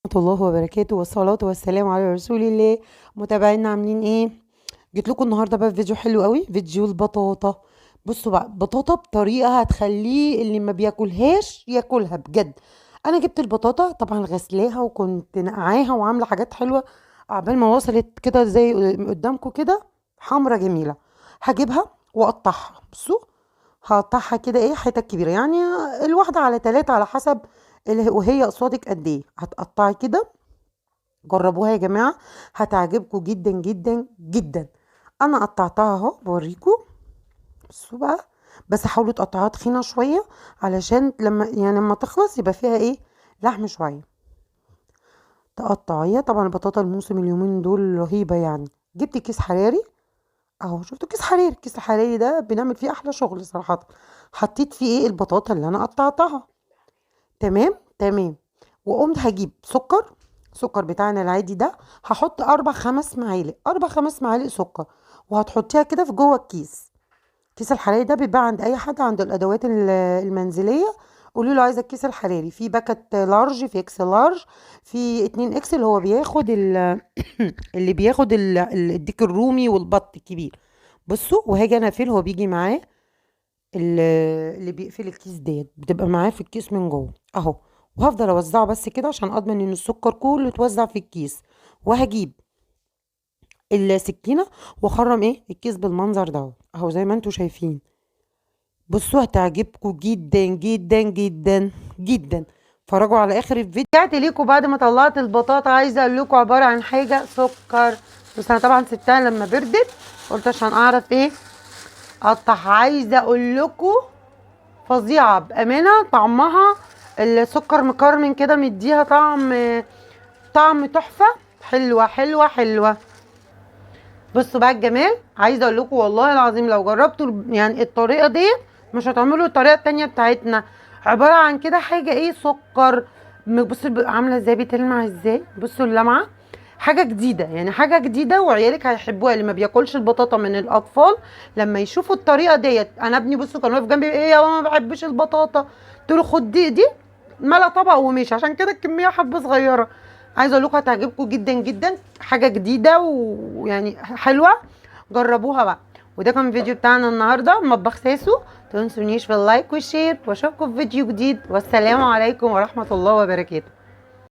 ورحمة الله وبركاته، والصلاة والسلام على رسول الله. متابعينا عاملين ايه؟ جيت لكم النهارده بقى في فيديو حلو قوي، فيديو البطاطا. بصوا بقى، بطاطا بطريقة هتخليه اللي ما بياكلهاش ياكلها بجد. انا جبت البطاطا طبعا غسلاها وكنت نقعاها وعامله حاجات حلوة عقبال ما وصلت كده زي قدامكم كده حمرا جميلة. هجيبها واقطعها، بصوا هقطعها كده ايه حتت كبيرة، يعني الواحدة على 3 على حسب وهي قصادك قد ايه. هتقطعي كده، جربوها يا جماعة هتعجبكم جدا جدا جدا. انا قطعتها اهو بوريكم. بصوا بقى، بس حاولوا تقطعوها تخينة شوية علشان لما تخلص يبقى فيها ايه لحم شوية. تقطعيها. طبعا البطاطا الموسم اليومين دول رهيبة يعني. جبت كيس حراري اهو، شفتوا كيس حراري؟ الكيس الحراري ده بنعمل فيه احلى شغل صراحة. حطيت فيه ايه البطاطا اللي انا قطعتها. تمام تمام. وقمت هجيب سكر، سكر بتاعنا العادي ده، هحط 4-5 معالق، 4-5 معالق سكر، وهتحطيها كده في جوه الكيس. كيس الحراري ده بيتباع عند اي حد عند الادوات المنزلية، قولوا له عايزه الكيس الحراري. في packet large، في X large، في 2 X اللي هو بياخد اللي بياخد الديك الرومي والبط الكبير. بصوا، وهاجي انا اقفله، هو بيجي معاه اللي بيقفل الكيس ديت، بتبقى معاه في الكيس من جوه اهو. وهفضل اوزعه بس كده عشان اضمن ان السكر كله اتوزع في الكيس. وهجيب السكينة واخرم ايه الكيس بالمنظر ده اهو زي ما انتوا شايفين. بصوا هتعجبكم جدا جدا جدا جدا. اتفرجوا على اخر الفيديو. رجعت ليكم بعد ما طلعت البطاطا، عايزه اقول لكم عبارة عن حاجة سكر، بس انا طبعا سبتها لما بردت، قلت عشان اعرف ايه اقطعها. عايزه اقول لكم فظيعة بامانه، طعمها السكر مكرمن كده، مديها طعم تحفة، حلوة حلوة حلوة. بصوا بقى الجمال، عايزه اقول لكم والله العظيم لو جربتوا الطريقة دي مش هتعملوا الطريقة التانية بتاعتنا. عبارة عن كده حاجة ايه سكر، بصوا عامله ازاي، بتلمع ازاي، بصوا اللمعة، حاجة جديدة يعني، حاجة جديدة وعيالك هيحبوها. اللي ما بياكلش البطاطا من الاطفال لما يشوفوا الطريقة ديت. انا ابني بصوا كان واقف جنبي، ايه يا ماما ما بحبش البطاطا، قلت له خد دي ملا طبق ومشي، عشان كده الكمية حبه صغيرة. عايزه اقول لكم هتعجبكم جدا جدا، حاجة جديدة ويعني حلوة، جربوها بقى. وده كان فيديو بتاعنا النهارده مطبخ ساسو. تنسونيش في ال like وال share، واشوفكم في فيديو جديد، والسلام عليكم ورحمة الله وبركاته.